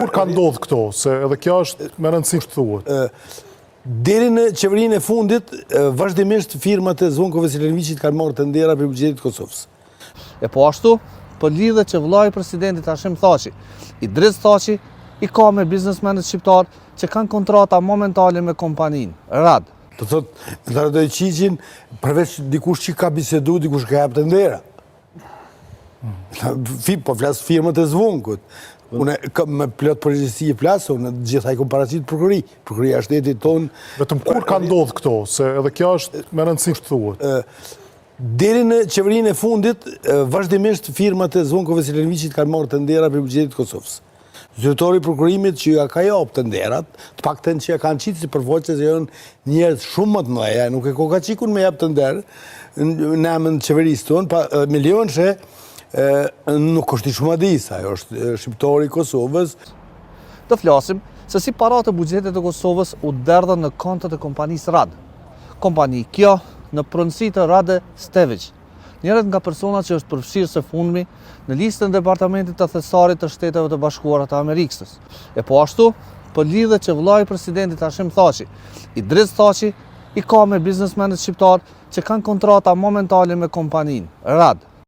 Kur ka ndodhë këto, se edhe kjo është me rëndësi të thuhet. Deri në qeverinë e fundit, vazhdimisht firmat e Zvonko Veselinoviqit kanë marrë tendera prej buxhetit të Kosovës. E po ashtu, për lidhjet që vëllai i presidentit Hashim Thaçi, Idriz Thaçi, i ka me biznesmenët shqiptarë që kanë kontrata momentale me kompaninë, RAD. Do thotë, me të Radoiçiqin, përveç dikush që ka bisedu, dikush ka jap tendera. Fi, po flas firmat e Zvonkut. Unë me plot përgjegjësi e flas, unë të gjitha i kom paraqit prokurori. Prokuroria e shtetit tonë. Vetëm kur ka ndodhë këto, se edhe kjo është me rëndësi të thuhet. Deri në qeverinë e fundit, vazhdimisht firmat e Zvonko Veselinoviqit kanë marrë tendera prej buxhetit të Kosovës. Zyrtori i prokurimit që ja ka jap tenderat, të paktën që ja kanë qitë si përfaqëse se janë njerëz shumë më të mëdhenj, nuk e Kokaçikun me jap tender në emër të qeverisë tonë, pa milionëshe nuk është i Shumadisë, ajo është shqiptar i Kosovës. Të flasim se si paratë e buxhetit të Kosovës u derdhën në kontot e kompanisë RAD. Kompani kjo në pronësi të Rade Steviq, njërit nga personat që është përfshirë së fundmi në listën e Departamentit të Thesarit të Shteteve të Bashkuara të Amerikës. E po ashtu, për lidhjet që vëllai i presidentit Hashim Thaçi, Idriz Thaçi, i ka me biznesmenët shqiptarë që kanë kontrata momentale me kompaninë RAD.